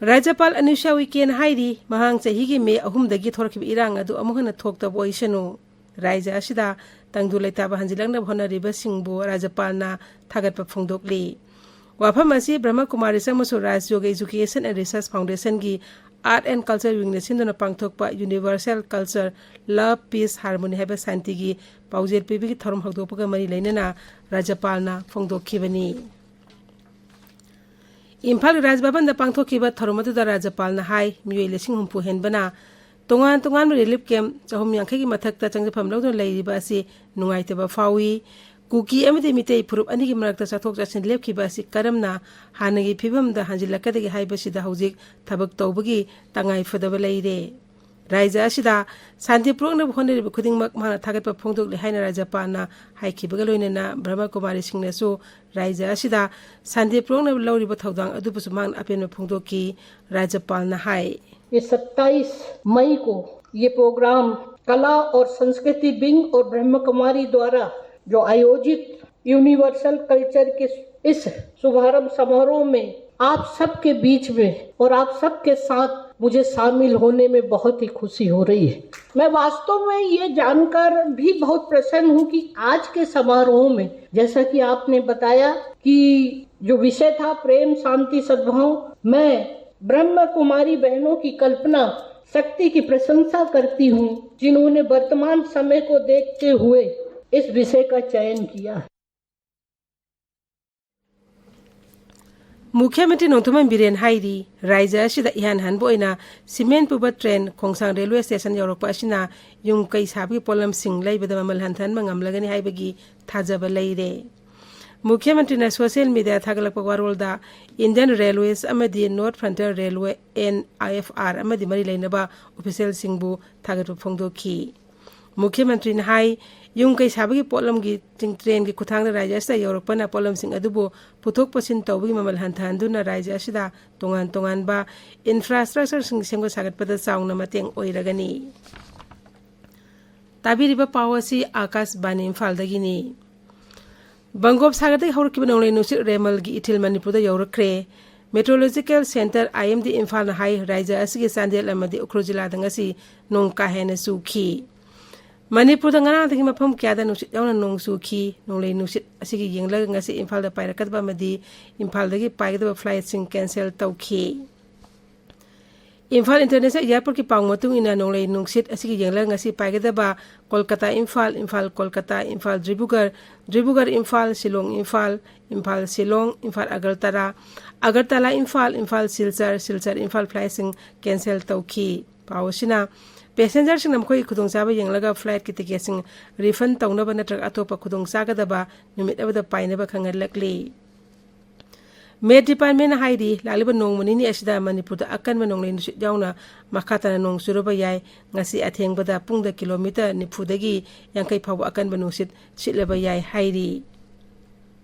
ꯔꯥꯖ꯭ꯌꯄꯥꯜ ꯑꯅꯨꯁ꯭ꯌꯥ ꯎꯏꯀꯦꯅ ꯍꯥꯏꯔꯤ, ꯃꯃꯥꯡ ꯆꯍꯤꯒꯤ ꯃꯦ ꯑꯍꯨꯝꯗꯒꯤ ꯊꯣꯔꯛꯈꯤꯕ ꯏꯔꯥꯡ ꯑꯗꯨ ꯑꯃꯨꯛ ꯍꯟꯅ ꯊꯣꯛꯇꯕ ꯑꯣꯏꯁꯅꯨ꯫ ꯔꯥꯏꯖ ꯑꯁꯤꯗ ꯇꯪꯗꯨ ꯂꯩꯇꯥꯕ ꯍꯟꯖꯤꯜꯂꯛꯅꯕ ꯍꯣꯠꯅꯔꯤꯕꯁꯤꯡꯕꯨ ꯔꯥꯖ꯭ꯌꯄꯥꯜꯅ ꯊꯥꯒꯠꯄ ꯐꯣꯡꯗꯣꯛꯂꯤ꯫ ꯋꯥꯐꯝ ꯑꯁꯤ ꯕ꯭ꯔꯍ꯭ꯃ ꯀꯨꯃꯥꯔꯤꯁ ꯑꯃꯁꯨꯡ ꯔꯥꯖ ꯌꯣꯒ Education and Research Foundationꯒꯤ Art and Culture Wingꯅ ꯁꯤꯟꯗꯨꯅ ꯄꯥꯡꯊꯣꯛꯄ Universal Culture, Love, Peace, Harmony ꯍꯥꯏꯕ ꯁꯥꯟꯇꯤꯒꯤ ꯄꯥꯎꯖꯦꯜ ꯄꯤꯕꯒꯤ ꯊꯧꯔꯝ ꯍꯧꯗꯣꯛꯄꯒ ꯃꯔꯤ ꯂꯩꯅꯅ ꯔꯥꯖ꯭ꯌꯄꯥꯜꯅ ꯐꯣꯡꯗꯣꯛꯈꯤꯕꯅꯤ꯫ ꯏꯝꯐꯥꯜꯒꯤ ꯔꯥꯖ ꯚꯕꯟꯗ ꯄꯥꯡꯊꯣꯛꯈꯤꯕ ꯊꯧꯔꯝ ꯑꯗꯨꯗ ꯔꯥꯖ꯭ꯌꯄꯥꯜꯅ ꯍꯥꯏ, ꯃꯤꯑꯣꯏ ꯂꯤꯁꯤꯡ ꯍꯨꯝꯐꯨ ꯍꯦꯟꯕꯅ ꯇꯣꯉꯥꯟ ꯇꯣꯉꯥꯟꯕ relief camp ꯆꯍꯨꯝ ꯌꯥꯡꯈꯩꯒꯤ ꯃꯊꯛꯇ ꯆꯪꯖꯐꯝ ꯂꯧꯗꯨꯅ ꯂꯩꯔꯤꯕ ꯑꯁꯤ ꯅꯨꯡꯉꯥꯏꯇꯕ ꯐꯥꯎꯏ꯫ ꯀꯨꯀꯤ ꯑꯃꯗꯤ ꯃꯤꯇꯩ ꯐꯨꯔꯨꯞ ꯑꯅꯤꯒꯤ ꯃꯔꯛꯇ ꯆꯠꯊꯣꯛ ꯆꯠꯁꯤꯟ ꯂꯦꯞꯈꯤꯕ ꯑꯁꯤ ꯀꯔꯝꯅ ꯍꯥꯟꯅꯒꯤ ꯐꯤꯕꯝꯗ ꯍꯟꯖꯤꯜꯂꯛꯀꯗꯒꯦ ꯍꯥꯏꯕꯁꯤꯗ ꯍꯧꯖꯤꯛ ꯊꯕꯛ ꯇꯧꯕꯒꯤ ꯇꯉꯥꯏ ꯐꯗꯕ ꯂꯩꯔꯦ꯫ ꯔꯥꯏꯖ꯭ꯌ ꯑꯁꯤꯗ ꯁꯥꯟꯇꯤ ꯄꯨꯔꯛꯅꯕ ꯍꯣꯠꯅꯔꯤꯕ ꯈꯨꯗꯤꯡꯃꯛ ꯃꯍꯥꯛꯅ ꯊꯥꯒꯠꯄ ꯐꯣꯡꯗꯣꯛꯂꯤ ꯍꯥꯏꯅ ꯔꯥꯖ꯭ꯌꯄꯥꯜꯅ ꯍꯥꯏꯈꯤꯕꯒ ꯂꯣꯏꯅꯅ ꯕ꯭ꯔꯍ꯭ꯃ ꯀꯨꯃꯥꯔꯤꯁꯤꯡꯅꯁꯨ ꯔꯥꯏꯖ꯭ꯌ ꯑꯁꯤꯗ ꯁꯥꯟꯇꯤ ꯄꯨꯔꯛꯅꯕ ꯂꯧꯔꯤꯕ ꯊꯧꯗꯥꯡ ꯑꯗꯨꯕꯨꯁꯨ ꯃꯍꯥꯛꯅ ꯑꯄꯦꯟꯕ ꯐꯣꯡꯗꯣꯛꯈꯤ꯫ ꯔꯥꯖ꯭ꯌꯄꯥꯜꯅ ꯍꯥꯏ, ये सत्ताईस मई को ये प्रोग्राम कला और संस्कृति विंग और ब्रह्म कुमारी द्वारा जो आयोजित यूनिवर्सल कल्चर के इस शुभारंभ समारोह में आप सबके बीच में और आप सबके साथ मुझे शामिल होने में बहुत ही खुशी हो रही है। मैं वास्तव में ये जानकर भी बहुत प्रसन्न हूँ कि आज के समारोह में, जैसा कि आपने बताया कि जो विषय था प्रेम, शांति, सद्भाव, मैं ब्रह्म कुमारी बहनों की कल्पना शक्ति की प्रशंसा करती हूँ, जिन्होंने वर्तमान समय को देखते हुए इस विषय का चयन किया है। ꯃꯨꯈ꯭ꯌ ꯃꯟꯇ꯭ꯔꯤ ꯅꯣꯡꯊꯣꯝꯕꯝ ꯕꯤꯔꯦꯟ ꯍꯥꯏꯔꯤ, ꯔꯥꯏꯖ꯭ꯌ ꯑꯁꯤꯗ ꯏꯍꯥꯟ ꯍꯥꯟꯕ ꯑꯣꯏꯅ ꯁꯤꯃꯦꯟ ꯄꯨꯕ ꯇ꯭ꯔꯦꯟ ꯈꯣꯡꯁꯥꯡ ꯔꯦꯜꯋꯦ ꯁ꯭ꯇꯦꯁꯟ ꯌꯧꯔꯛꯄ ꯑꯁꯤꯅ ꯌꯨꯝ ꯀꯩ ꯁꯥꯕꯒꯤ ꯄꯣꯠꯂꯝꯁꯤꯡ ꯂꯩꯕꯗ ꯃꯃꯜ ꯍꯟꯊꯍꯟꯕ ꯉꯝꯂꯒꯅꯤ ꯍꯥꯏꯕꯒꯤ ꯊꯥꯖꯕ ꯂꯩꯔꯦ꯫ ꯃꯨꯈ꯭ꯌ ꯃꯟꯇ꯭ꯔꯤꯅ ꯁꯣꯁꯤꯌꯦꯜ ꯃꯤꯗꯤꯌꯥ ꯊꯥꯒꯠꯂꯛꯄ ꯋꯥꯔꯣꯜꯗ Indian Railways ꯑꯃꯗꯤ North Frontier Railway, N I F R, ꯑꯃꯗꯤ ꯃꯔꯤ ꯂꯩꯅꯕ ꯑꯣꯐꯤꯁꯤꯌꯦꯜꯁꯤꯡꯕꯨ ꯊꯥꯒꯠꯄ ꯐꯣꯡꯗꯣꯛꯈꯤ꯫ ꯃꯨꯈ꯭ꯌ ꯃꯟꯇ꯭ꯔꯤꯅ ꯍꯥꯏ, ꯌꯨꯝ ꯀꯩ ꯁꯥꯕꯒꯤ ꯄꯣꯠꯂꯝꯒꯤ ꯆꯤꯡ-, ꯇ꯭ꯔꯦꯟꯒꯤ ꯈꯨꯊꯥꯡꯗ ꯔꯥꯖ꯭ꯌ ꯑꯁꯤꯗ ꯌꯧꯔꯛꯄꯅ ꯄꯣꯠꯂꯝꯁꯤꯡ ꯑꯗꯨꯕꯨ ꯄꯨꯊꯣꯛ ꯄꯨꯁꯤꯟ ꯇꯧꯕꯒꯤ ꯃꯃꯜ ꯍꯟꯊꯍꯟꯗꯨꯅ ꯔꯥꯖ꯭ꯌ ꯑꯁꯤꯗ ꯇꯣꯉꯥꯟ ꯇꯣꯉꯥꯟꯕ ꯏꯟꯐ꯭ꯔꯥꯁ꯭ꯇ꯭ꯔꯛꯆꯔꯁꯤꯡ ꯁꯦꯝꯒꯠ ꯁꯥꯒꯠꯄꯗ ꯆꯥꯎꯅ ꯃꯇꯦꯡ ꯑꯣꯏꯔꯒꯅꯤ꯫ ꯇꯥꯕꯤꯔꯤꯕ ꯄꯥꯎ ꯑꯁꯤ ꯑꯥꯀꯥꯁꯕꯥꯅꯤ ꯏꯝꯐꯥꯜꯗꯒꯤꯅꯤ꯫ ꯕꯪꯒꯣꯞ ꯁꯥꯒꯔꯗꯒꯤ ꯍꯧꯔꯛꯈꯤꯕ ꯅꯣꯡꯂꯩ ꯅꯨꯡꯁꯤꯠ ꯔꯦꯃꯜꯒꯤ ꯏꯊꯤꯜ ꯃꯅꯤꯄꯨꯔꯗ ꯌꯧꯔꯛꯈ꯭ꯔꯦ꯫ Meteorological Centre, I M D, ꯏꯝꯐꯥꯜꯅ ꯍꯥꯏ, ꯔꯥꯖ꯭ꯌ ꯑꯁꯤꯒꯤ ꯆꯥꯟꯗꯦꯜ ꯑꯃꯗꯤ ꯎꯈ꯭ꯔꯨꯜ ꯖꯤꯂꯥꯗ ꯉꯁꯤ ꯅꯣꯡ ꯀꯥ ꯍꯦꯟꯅ ꯆꯨꯈꯤ꯫ ꯃꯅꯤꯄꯨꯔꯗ ꯉꯔꯥꯡꯗꯒꯤ ꯃꯐꯝ ꯀꯌꯥꯗ ꯅꯨꯡꯁꯤꯠ ꯌꯥꯎꯅ ꯅꯣꯡ ꯆꯨꯈꯤ꯫ ꯅꯣꯡꯂꯩ ꯅꯨꯡꯁꯤꯠ ꯑꯁꯤꯒꯤ ꯌꯦꯡꯂꯒ ꯉꯁꯤ ꯏꯝꯐꯥꯜꯗ ꯄꯥꯏꯔꯛꯀꯗꯕ ꯑꯃꯗꯤ ꯏꯝꯐꯥꯜꯗꯒꯤ ꯄꯥꯏꯒꯗꯕ flightꯁꯤꯡ cancel ꯇꯧꯈꯤ꯫ ꯏꯝꯐꯥꯜ International Airportꯀꯤ ꯄꯥꯎ ꯃꯇꯨꯡ ꯏꯟꯅ, ꯅꯣꯡꯂꯩ ꯅꯨꯡꯁꯤꯠ ꯑꯁꯤꯒꯤ ꯌꯦꯡꯂꯒ ꯉꯁꯤ ꯄꯥꯏꯒꯗꯕ ꯀꯣꯜꯀꯇꯥ ꯏꯝꯐꯥꯜ, ꯏꯝꯐꯥꯜ ꯀꯣꯜꯀꯇꯥ, ꯏꯝꯐꯥꯜ ꯗꯤꯕ꯭ꯔꯨꯒꯔ, ꯗꯤꯕ꯭ꯔꯨꯒꯔ ꯏꯝꯐꯥꯜ, ꯁꯤꯂꯣꯡ ꯏꯝꯐꯥꯜ, ꯏꯝꯐꯥꯜ ꯁꯤꯂꯣꯡ, ꯏꯝꯐꯥꯜ ꯑꯒꯔꯇꯂꯥ, ꯑꯒꯔꯇꯂꯥ ꯏꯝꯐꯥꯜ, ꯏꯝꯐꯥꯜ ꯁꯤꯜꯆꯔ, ꯁꯤꯜꯆꯔ ꯏꯝꯐꯥꯜ flightꯁꯤꯡ cancel ꯇꯧꯈꯤ꯫ ꯄꯥꯎ ꯑꯁꯤꯅ passengerꯁꯤꯡꯅ ꯃꯈꯣꯏꯒꯤ ꯈꯨꯗꯣꯡꯆꯥꯕ ꯌꯦꯡꯂꯒ flightꯀꯤ ticketꯁꯤꯡ refund ꯇꯧꯅꯕ ꯅꯠꯇ꯭ꯔꯒ ꯑꯇꯣꯞꯄ ꯈꯨꯗꯣꯡꯆꯥꯒꯗꯕ ꯅꯨꯃꯤꯠ ꯑꯃꯗ ꯄꯥꯏꯅꯕ ꯈꯪꯍꯜꯂꯛꯂꯤ꯫ Met Departmentꯅ ꯍꯥꯏꯔꯤ, ꯂꯥꯛꯂꯤꯕ ꯅꯣꯡꯃ ꯅꯤꯅꯤ ꯑꯁꯤꯗ ꯃꯅꯤꯄꯨꯔꯗ ꯑꯀꯟꯕ ꯅꯣꯡꯂꯩ ꯅꯨꯡꯁꯤꯠ ꯌꯥꯎꯅ ꯃꯈꯥ ꯇꯥꯅ ꯅꯣꯡ ꯆꯨꯔꯕ ꯌꯥꯏ꯫ ꯉꯁꯤ ꯑꯊꯦꯡꯕꯗ ꯄꯨꯡꯗ ꯀꯤꯂꯣꯃꯤꯇꯔ ꯅꯤꯐꯨꯗꯒꯤ ꯌꯥꯡꯈꯩ ꯐꯥꯎꯕ ꯑꯀꯟꯕ ꯅꯨꯡꯁꯤꯠ ꯁꯤꯠꯂꯕ ꯌꯥꯏ ꯍꯥꯏꯔꯤ꯫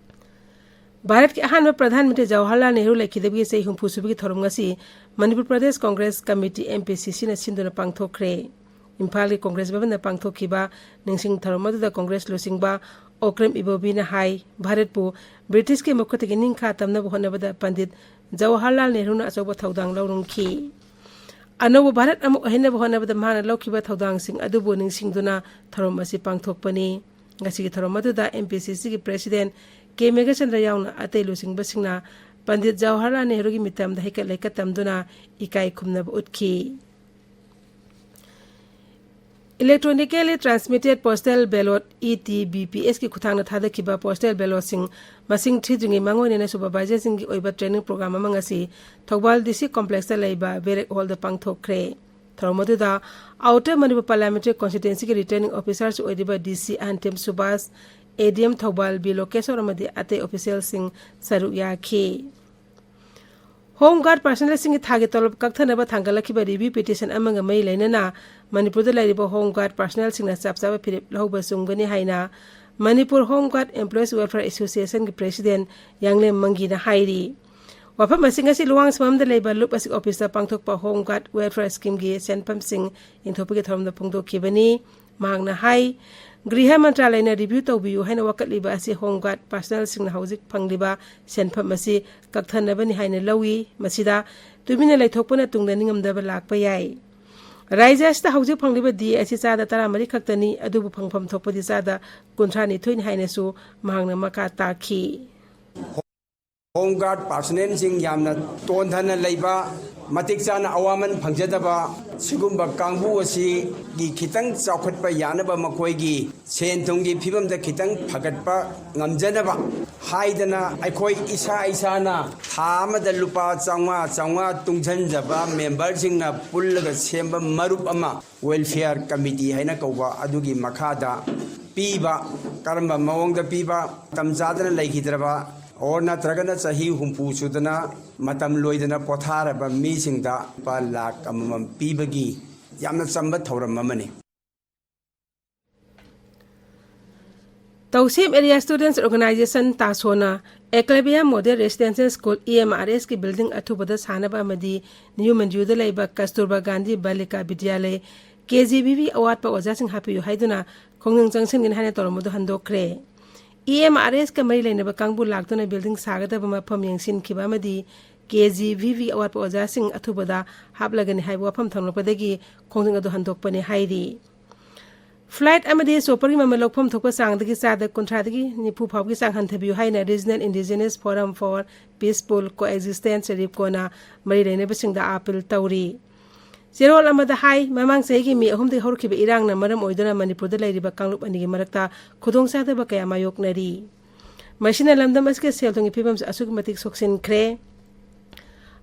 ꯚꯥꯔꯠꯀꯤ ꯑꯍꯥꯟꯕ ꯄ꯭ꯔꯙꯥꯟ ꯃꯟꯇ꯭ꯔꯤ ꯖꯋꯥꯍꯔꯂꯥꯜ ꯅꯦꯍꯔꯨ ꯂꯩꯈꯤꯗꯕꯒꯤ ꯆꯍꯤ ꯍꯨꯝꯐꯨ ꯁꯨꯕꯒꯤ ꯊꯧꯔꯝ ꯉꯁꯤ ꯃꯅꯤꯄꯨꯔ ꯄ꯭ꯔꯗꯦꯁ ꯀꯣꯡꯒ꯭ꯔꯦꯁ ꯀꯃꯤꯇꯤ, MPCCꯅ ꯁꯤꯟꯗꯨꯅ ꯄꯥꯡꯊꯣꯛꯈ꯭ꯔꯦ꯫ ꯏꯝꯐꯥꯜꯒꯤ ꯀꯣꯡꯒ꯭ꯔꯦꯁ ꯚꯕꯟꯗ ꯄꯥꯡꯊꯣꯛꯈꯤꯕ ꯅꯤꯡꯁꯤꯡ ꯊꯧꯔꯝ ꯑꯗꯨꯗ ꯀꯣꯡꯒ꯭ꯔꯦꯁ ꯂꯨꯆꯤꯡꯕ ꯑꯣꯀ꯭ꯔꯝ ꯏꯕꯣꯕꯤꯅ ꯍꯥꯏ, ꯚꯥꯔꯠꯄꯨ ꯕ꯭ꯔꯤꯇꯤꯁꯀꯤ ꯃꯈꯨꯠꯇꯒꯤ ꯅꯤꯡꯈꯥ ꯇꯝꯅꯕ ꯍꯣꯠꯅꯕꯗ ꯄꯟꯗꯤꯠ ꯖꯋꯥꯍꯔꯂꯥꯜ ꯅꯦꯍꯔꯨꯅ ꯑꯆꯧꯕ ꯊꯧꯗꯥꯡ ꯂꯧꯔꯝꯈꯤ꯫ ꯑꯅꯧꯕ ꯚꯥꯔꯠ ꯑꯃ ꯑꯣꯏꯍꯟꯅꯕ ꯍꯣꯠꯅꯕꯗ ꯃꯍꯥꯛꯅ ꯂꯧꯈꯤꯕ ꯊꯧꯗꯥꯡꯁꯤꯡ ꯑꯗꯨꯕꯨ ꯅꯤꯡꯁꯤꯡꯗꯨꯅ ꯊꯧꯔꯝ ꯑꯁꯤ ꯄꯥꯡꯊꯣꯛꯄꯅꯤ꯫ ꯉꯁꯤꯒꯤ ꯊꯧꯔꯝ ꯑꯗꯨꯗ MPCCꯒꯤ President ꯀꯦ ꯃꯦꯘꯆꯟꯗ꯭ꯔ ꯌꯥꯎꯅ ꯑꯇꯩ ꯂꯨꯆꯤꯡꯕꯁꯤꯡꯅ ꯄꯟꯗꯤꯠ ꯖꯋꯥꯍꯔꯂꯥꯜ ꯅꯦꯍꯔꯨꯒꯤ ꯃꯤꯇꯝꯗ ꯍꯩꯀꯠ ꯂꯩꯀꯠ ꯇꯝꯗꯨꯅ ꯏꯀꯥꯏ ꯈꯨꯝꯅꯕ ꯎꯠꯈꯤ꯫ Electronically Transmitted Postal Ballot, ETBPSꯀꯤ ꯈꯨꯠꯊꯥꯡꯗ ꯊꯥꯗꯈꯤꯕ postal ballotꯁꯤꯡ ꯃꯁꯤꯡ ꯊꯤꯗ꯭ꯔꯤꯉꯩ ꯃꯥꯡꯑꯣꯏꯅꯅ supervisorꯁꯤꯡꯒꯤ ꯑꯣꯏꯕ training program ꯑꯃ ꯉꯁꯤ ꯊꯧꯕꯥꯜ DC complexꯇ ꯂꯩꯕ barrack hallꯗ ꯄꯥꯡꯊꯣꯛꯈ꯭ꯔꯦ꯫ ꯊꯧꯔꯝ ꯑꯗꯨꯗ Outer Manipur Parliamentary Constituencyꯒꯤ Returning Officerꯁꯨ ꯑꯣꯏꯔꯤꯕ DC ꯑꯍꯟꯊꯦꯝ ꯁꯨꯕꯥꯁ, ADM ꯊꯧꯕꯥꯜ ꯕꯤ ꯂꯣꯀꯦꯁꯣꯔ ꯑꯃꯗꯤ ꯑꯇꯩ officialꯁꯤꯡ ꯁꯔꯨꯛ ꯌꯥꯈꯤ꯫ Home Guard personnelꯁꯤꯡꯒꯤ ꯊꯥꯒꯤ ꯇꯣꯂꯣꯞ ꯀꯛꯊꯅꯕ ꯊꯥꯡꯒꯠꯂꯛꯈꯤꯕ review petition ꯑꯃꯒ ꯃꯔꯤ ꯂꯩꯅꯅ ꯃꯅꯤꯄꯨꯔꯗ ꯂꯩꯔꯤꯕ Home Guard personnelꯁꯤꯡꯅ ꯆꯞ ꯆꯥꯕ ꯐꯤꯔꯦꯞ ꯂꯧꯍꯧꯕ ꯆꯨꯝꯒꯅꯤ ꯍꯥꯏꯅ Manipur Home Guard Employees Welfare Associationꯒꯤ President ꯌꯥꯡꯂꯦꯝ ꯃꯪꯒꯤꯅ ꯍꯥꯏꯔꯤ꯫ ꯋꯥꯐꯝ ꯑꯁꯤ ꯉꯁꯤ ꯂꯨꯋꯥꯡꯁꯪꯕꯝꯗ ꯂꯩꯕ ꯂꯨꯞ ꯑꯁꯤꯒꯤ officeꯇ ꯄꯥꯡꯊꯣꯛꯄ Home Guard Welfare Schemeꯒꯤ ꯁꯦꯟꯐꯝꯁꯤꯡ ꯌꯦꯟꯊꯣꯛꯄꯒꯤ ꯊꯧꯔꯝꯗ ꯐꯣꯡꯗꯣꯛꯈꯤꯕꯅꯤ꯫ ꯃꯍꯥꯛꯅ ꯍꯥꯏ, ꯒ꯭ꯔꯤꯍ ꯃꯟꯇ꯭ꯔꯥꯂꯌꯅ review ꯇꯧꯕꯤꯌꯨ ꯍꯥꯏꯅ ꯋꯥꯀꯠꯂꯤꯕ ꯑꯁꯤ Home Guard personnelꯁꯤꯡꯅ ꯍꯧꯖꯤꯛ ꯐꯪꯂꯤꯕ ꯁꯦꯟꯐꯝ ꯑꯁꯤ ꯀꯛꯊꯅꯕꯅꯤ ꯍꯥꯏꯅ ꯂꯧꯏ꯫ ꯃꯁꯤꯗ ꯇꯨꯃꯤꯟꯅ ꯂꯩꯊꯣꯛꯄꯅ ꯇꯨꯡꯗ ꯅꯤꯡꯉꯝꯗꯕ ꯂꯥꯛꯄ ꯌꯥꯏ꯫ ꯔꯥꯏꯖ꯭ꯌ ꯑꯁꯤꯗ ꯍꯧꯖꯤꯛ ꯐꯪꯂꯤꯕ ꯗꯤ ꯑꯦ ꯑꯁꯤ ꯆꯥꯗ ꯇꯔꯥꯃꯔꯤ ꯈꯛꯇꯅꯤ, ꯑꯗꯨꯕꯨ ꯐꯪꯐꯝ ꯊꯣꯛꯄꯗꯤ ꯆꯥꯗ ꯀꯨꯟꯊ꯭ꯔꯥꯅꯤꯊꯣꯏꯅꯤ ꯍꯥꯏꯅꯁꯨ ꯃꯍꯥꯛꯅ ꯃꯈꯥ ꯇꯥꯈꯤ꯫ ꯍꯣꯝ ꯒꯥꯔꯗ ꯄꯥꯔꯁꯅꯦꯜꯁꯤꯡ ꯌꯥꯝꯅ ꯇꯣꯟꯊꯅ ꯂꯩꯕ, ꯃꯇꯤꯛ ꯆꯥꯅ ꯑꯋꯥꯃꯟ ꯐꯪꯖꯗꯕ ꯁꯤꯒꯨꯝꯕ ꯀꯥꯡꯕꯨ ꯑꯁꯤꯒꯤ ꯈꯤꯇꯪ ꯆꯥꯎꯈꯠꯄ ꯌꯥꯅꯕ, ꯃꯈꯣꯏꯒꯤ ꯁꯦꯟ ꯊꯨꯝꯒꯤ ꯐꯤꯕꯝꯗ ꯈꯤꯇꯪ ꯐꯒꯠꯄ ꯉꯝꯖꯅꯕ ꯍꯥꯏꯗꯅ, ꯑꯩꯈꯣꯏ ꯏꯁꯥ ꯏꯁꯥꯅ ꯊꯥ ꯑꯃꯗ ꯂꯨꯄꯥ ꯆꯥꯝꯃꯉꯥ ꯆꯥꯝꯃꯉꯥ ꯇꯨꯡꯁꯤꯟꯖꯕ ꯃꯦꯝꯕꯔꯁꯤꯡꯅ ꯄꯨꯜꯂꯒ ꯁꯦꯝꯕ ꯃꯔꯨꯞ ꯑꯃ, ꯋꯦꯜꯐꯤꯌꯔ ꯀꯃꯤꯇꯤ ꯍꯥꯏꯅ ꯀꯧꯕ, ꯑꯗꯨꯒꯤ ꯃꯈꯥꯗ ꯄꯤꯕ꯫ ꯀꯔꯝꯕ ꯃꯑꯣꯡꯗ ꯄꯤꯕ? ꯃꯇꯝ ꯆꯥꯗꯅ ꯂꯩꯈꯤꯗ꯭ꯔꯕ ꯑꯣꯔ ꯅꯠꯇ꯭ꯔꯒꯅ ꯆꯍꯤ ꯍꯨꯝꯐꯨ ꯁꯨꯗꯅ ꯃꯇꯝ ꯂꯣꯏꯗꯅ ꯄꯣꯊꯥꯔꯕ ꯃꯤꯁꯤꯡꯗ ꯂꯨꯄꯥ ꯂꯥꯈ ꯑꯃꯃꯝ ꯄꯤꯕꯒꯤ ꯌꯥꯝꯅ ꯆꯝꯕ ꯊꯧꯔꯝ ꯑꯃꯅꯤ꯫ ꯇꯧꯁꯦꯝ Area Students Organisation, ꯇꯥꯁꯣꯅ Eklavya model residential school, E M R ꯑꯦꯁꯀꯤ ꯕꯤꯜꯗꯤꯡ ꯑꯊꯨꯕꯗ ꯁꯥꯅꯕ ꯑꯃꯗꯤ ꯅ꯭ꯌꯨ ꯃꯟꯖꯨꯗ ꯂꯩꯕ Kasturba Gandhi Balika Vidyalaya, K G V V, ꯑꯋꯥꯠꯄ ꯑꯣꯖꯥꯁꯤꯡ ꯍꯥꯞꯄꯤꯌꯨ ꯍꯥꯏꯗꯨꯅ ꯈꯣꯡꯖꯪ ꯆꯪꯁꯤꯟꯒꯅꯤ ꯍꯥꯏꯅ ꯇꯧꯔꯝꯕꯗꯨ ꯍꯟꯗꯣꯛꯈ꯭ꯔꯦ꯫ ꯏ ꯑꯦꯝ ꯑꯥꯔ ꯑꯦꯁꯀ ꯃꯔꯤ ꯂꯩꯅꯕ ꯀꯥꯡꯕꯨ ꯂꯥꯛꯇꯨꯅ ꯕꯤꯜꯗꯤꯡ ꯁꯥꯒꯗꯕ ꯃꯐꯝ ꯌꯦꯡꯁꯤꯟꯈꯤꯕ ꯑꯃꯗꯤ ꯀꯦ ꯖꯤ ꯚꯤ ꯚꯤ ꯑꯋꯥꯠꯄ ꯑꯣꯖꯥꯁꯤꯡ ꯑꯊꯨꯕꯗ ꯍꯥꯞꯂꯒꯅꯤ ꯍꯥꯏꯕ ꯋꯥꯐꯝ ꯊꯝꯂꯛꯄꯗꯒꯤ ꯈꯣꯡꯖꯪ ꯑꯗꯨ ꯍꯟꯗꯣꯛꯄꯅꯤ ꯍꯥꯏꯔꯤ꯫ ꯐ꯭ꯂꯥꯏꯠ ꯑꯃꯗꯤ ꯆꯣꯄꯔꯒꯤ ꯃꯃꯜ ꯂꯧꯐꯝ ꯊꯣꯛꯄ ꯆꯥꯡꯗꯒꯤ ꯆꯥꯗ ꯀꯨꯟꯊ꯭ꯔꯥꯗꯒꯤ ꯅꯤꯐꯨ ꯐꯥꯎꯕꯒꯤ ꯆꯥꯡ ꯍꯟꯊꯕꯤꯌꯨ ꯍꯥꯏꯅ Regional Indigenous Forum for Peaceful Coexistence, ꯔꯤꯞꯀꯣꯅ ꯃꯔꯤ ꯂꯩꯅꯕꯁꯤꯡꯗ ꯑꯥꯄꯤꯜ ꯇꯧꯔꯤ꯫ ꯆꯦꯔꯣꯜ ꯑꯃꯗ ꯍꯥꯏ, ꯃꯃꯥꯡ ꯆꯍꯤꯒꯤ ꯃꯦ ꯑꯍꯨꯝꯗꯒꯤ ꯍꯧꯔꯛꯈꯤꯕ ꯏꯔꯥꯡꯅ ꯃꯔꯝ ꯑꯣꯏꯗꯨꯅ ꯃꯅꯤꯄꯨꯔꯗ ꯂꯩꯔꯤꯕ ꯀꯥꯡꯂꯨꯞ ꯑꯅꯤꯒꯤ ꯃꯔꯛꯇ ꯈꯨꯗꯣꯡꯆꯥꯗꯕ ꯀꯌꯥ ꯃꯥꯌꯣꯛꯅꯔꯤ꯫ ꯃꯁꯤꯅ ꯂꯝꯗꯝ ꯑꯁꯤꯒꯤ ꯁꯦꯜ ꯊꯨꯝꯒꯤ ꯐꯤꯕꯝꯁꯨ ꯑꯁꯨꯛꯀꯤ ꯃꯇꯤꯛ ꯁꯣꯛꯁꯤꯟꯈ꯭ꯔꯦ꯫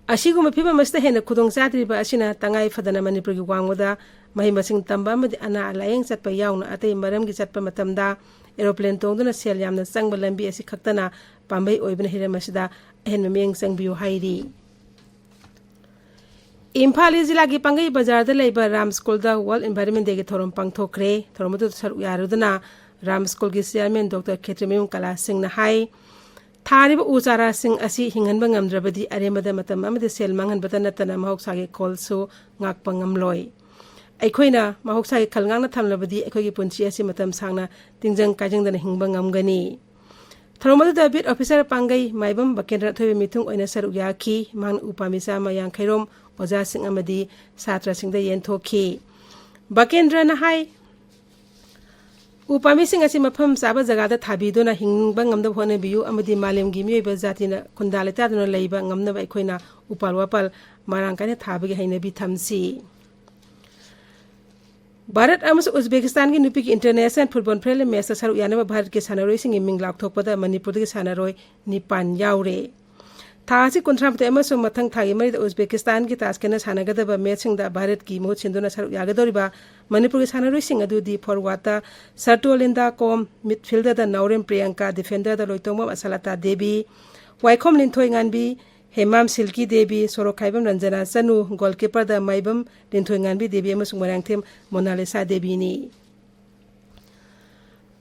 ꯑꯁꯤꯒꯨꯝꯕ ꯐꯤꯕꯝ ꯑꯁꯤꯗ ꯍꯦꯟꯅ ꯈꯨꯗꯣꯡ ꯆꯥꯗ꯭ꯔꯤꯕ ꯑꯁꯤꯅ ꯇꯉꯥꯏ ꯐꯗꯅ ꯃꯅꯤꯄꯨꯔꯒꯤ ꯋꯥꯡꯃꯗ ꯃꯍꯩ ꯃꯁꯤꯡ ꯇꯝꯕ ꯑꯃꯗꯤ ꯑꯅꯥ ꯂꯥꯌꯦꯡ ꯆꯠꯄ ꯌꯥꯎꯅ ꯑꯇꯩ ꯃꯔꯝꯒꯤ ꯆꯠꯄ ꯃꯇꯝꯗ ꯑꯦꯔꯣꯄ꯭ꯂꯦꯟ ꯇꯣꯡꯗꯨꯅ ꯁꯦꯜ ꯌꯥꯝꯅ ꯆꯪꯕ ꯂꯝꯕꯤ ꯑꯁꯤ ꯈꯛꯇꯅ ꯄꯥꯝꯕꯩ ꯑꯣꯏꯕꯅ ꯍꯤꯔꯝ ꯑꯁꯤꯗ ꯑꯍꯦꯟꯕ ꯃꯤꯠꯌꯦꯡ ꯆꯪꯕꯤꯌꯨ ꯍꯥꯏꯔꯤ꯫ ꯏꯝꯐꯥꯜ ꯏꯁ ꯖꯤꯂꯥꯒꯤ ꯄꯥꯡꯒꯩ ꯕꯖꯥꯔꯗ ꯂꯩꯕ ꯔꯥꯝ ꯁ꯭ꯀꯨꯜꯗ World Environment Dayꯒꯤ ꯊꯧꯔꯝ ꯄꯥꯡꯊꯣꯛꯈ꯭ꯔꯦ꯫ ꯊꯧꯔꯝ ꯑꯗꯨꯗ ꯁꯔꯨꯛ ꯌꯥꯔꯨꯗꯨꯅ ꯔꯥꯝ ꯁ꯭ꯀꯨꯜꯒꯤ ꯆꯤꯌꯥꯔꯃꯦꯟ ꯗꯣꯛꯇꯔ ꯈꯦꯇ꯭ꯔꯤꯃꯌꯨꯝ ꯀꯂꯥ ꯁꯤꯡꯅ ꯍꯥꯏ, ꯊꯥꯔꯤꯕ ꯎ ꯆꯥꯔꯥꯁꯤꯡ ꯑꯁꯤ ꯍꯤꯡꯍꯟꯕ ꯉꯝꯗ꯭ꯔꯕꯗꯤ ꯑꯔꯦꯝꯕꯗ ꯃꯇꯝ ꯑꯃꯗꯤ ꯁꯦꯜ ꯃꯥꯡꯍꯟꯕꯇ ꯅꯠꯇꯅ ꯃꯍꯧꯁꯥꯒꯤ ꯈꯜꯁꯨ ꯉꯥꯛꯄ ꯉꯝꯂꯣꯏ꯫ ꯑꯩꯈꯣꯏꯅ ꯃꯍꯧꯁꯥꯒꯤ ꯈꯜ ꯉꯥꯛꯅ ꯊꯝꯂꯕꯗꯤ ꯑꯩꯈꯣꯏꯒꯤ ꯄꯨꯟꯁꯤ ꯑꯁꯤ ꯃꯇꯝ ꯁꯥꯡꯅ ꯇꯤꯟꯖꯪ ꯀꯥꯏꯖꯪꯗꯅ ꯍꯤꯡꯕ ꯉꯝꯒꯅꯤ꯫ ꯊꯧꯔꯝ ꯑꯗꯨꯗ ꯕꯤꯠ ꯑꯣꯐꯤꯁꯥꯔ ꯄꯥꯡꯒꯩ ꯃꯥꯏꯕꯝ ꯕꯀꯦꯟꯗ꯭ꯔ ꯑꯊꯣꯏꯕ ꯃꯤꯊꯨꯡ ꯑꯣꯏꯅ ꯁꯔꯨꯛ ꯌꯥꯈꯤ꯫ ꯃꯍꯥꯛꯅ ꯎ ꯄꯥꯝꯕꯤ ꯆꯥꯝꯃ ꯌꯥꯡꯈꯩꯔꯣꯝ ꯑꯣꯖꯥꯁꯤꯡ ꯑꯃꯗꯤ ꯁꯥꯇ꯭ꯔꯁꯤꯡꯗ ꯌꯦꯟꯊꯣꯛꯈꯤ꯫ ꯕꯀꯦꯟꯗ꯭ꯔꯅ ꯍꯥꯏ, ꯎ ꯄꯥꯝꯕꯤꯁꯤꯡ ꯑꯁꯤ ꯃꯐꯝ ꯆꯥꯕ ꯖꯒꯥꯗ ꯊꯥꯕꯤꯗꯨꯅ ꯍꯤꯡꯕ ꯉꯝꯅꯕ ꯍꯣꯠꯅꯕꯤꯌꯨ ꯑꯃꯗꯤ ꯃꯥꯂꯦꯝꯒꯤ ꯃꯤꯑꯣꯏꯕ ꯖꯥꯇꯤꯅ ꯈꯨꯟꯗꯥ ꯂꯩꯇꯥꯗꯨꯅ ꯂꯩꯕ ꯉꯝꯅꯕ ꯑꯩꯈꯣꯏꯅ ꯎꯄꯥꯜ ꯋꯥꯄꯥꯜ ꯃꯔꯥꯡ ꯀꯥꯏꯅ ꯊꯥꯕꯒꯤ ꯍꯩꯅꯕꯤ ꯊꯝꯁꯤ꯫ ꯚꯥꯔꯠ ꯑꯃꯁꯨꯡ ꯎꯖꯕꯦꯀꯤꯁꯇꯥꯟꯒꯤ ꯅꯨꯄꯤꯒꯤ ꯏꯟꯇꯔꯅꯦꯁꯅꯦꯜ ꯐꯨꯠꯕꯣꯜ ꯐ꯭ꯔꯦꯟꯂꯤ ꯃꯦꯆꯇ ꯁꯔꯨꯛ ꯌꯥꯅꯕ ꯚꯥꯔꯠꯀꯤ ꯁꯥꯟꯅꯔꯣꯏꯁꯤꯡꯒꯤ ꯃꯤꯡ ꯂꯥꯎꯊꯣꯛꯄꯗ ꯃꯅꯤꯄꯨꯔꯗꯒꯤ ꯁꯥꯟꯅꯔꯣꯏ ꯅꯤꯄꯥꯟ ꯌꯥꯎꯔꯦ꯫ ꯊꯥ ꯑꯁꯤ ꯀꯨꯟꯊ꯭ꯔꯥ ꯃꯥꯊꯣꯏ ꯑꯃꯁꯨꯡ ꯃꯊꯪ ꯊꯥꯒꯤ ꯃꯔꯤꯗ ꯎꯖꯕꯦꯀꯤꯁꯇꯥꯟꯒꯤ ꯇꯥꯁꯀꯦꯟꯗ ꯁꯥꯟꯅꯒꯗꯕ ꯃꯦꯆꯁꯤꯡꯗ ꯚꯥꯔꯠꯀꯤ ꯃꯍꯨꯠ ꯁꯤꯟꯗꯨꯅ ꯁꯔꯨꯛ ꯌꯥꯒꯗꯧꯔꯤꯕ ꯃꯅꯤꯄꯨꯔꯒꯤ ꯁꯥꯟꯅꯔꯣꯏꯁꯤꯡ ꯑꯗꯨꯗꯤ ꯐꯣꯔꯋꯥꯔꯗꯇ ꯁꯔꯇꯣ ꯂꯤꯟꯗꯥ ꯀꯣꯝ, ꯃꯤꯗꯐꯤꯜꯗꯔꯗ ꯅꯥꯎꯔꯦꯝ ꯄ꯭ꯔꯤꯌꯥꯡꯀꯥ, ꯗꯤꯐꯦꯟꯗꯔꯗ ꯂꯣꯏꯇꯣꯡꯕꯝ ꯑꯁꯂꯇꯥ ꯗꯦꯕꯤ, ꯋꯥꯏꯈꯣꯝ ꯂꯤꯟꯊꯣꯏꯉꯥꯟꯕꯤ, ꯍꯦꯃꯥꯝ ꯁꯤꯜꯀꯤ ꯗꯦꯕꯤ, ꯁꯣꯔꯣꯛꯈꯥꯏꯕꯝ ꯔꯟꯖꯅꯥ ꯆꯅꯨ, ꯒꯣꯜꯀꯤꯄꯔꯗ ꯃꯥꯏꯕꯝ ꯂꯤꯟꯊꯣꯏꯉꯥꯟꯕꯤ ꯗꯦꯕꯤ ꯑꯃꯁꯨꯡ ꯃꯣꯏꯔꯥꯡꯊꯦꯝ ꯃꯣꯅꯥꯂꯤꯁꯥ ꯗꯦꯕꯤꯅꯤ꯫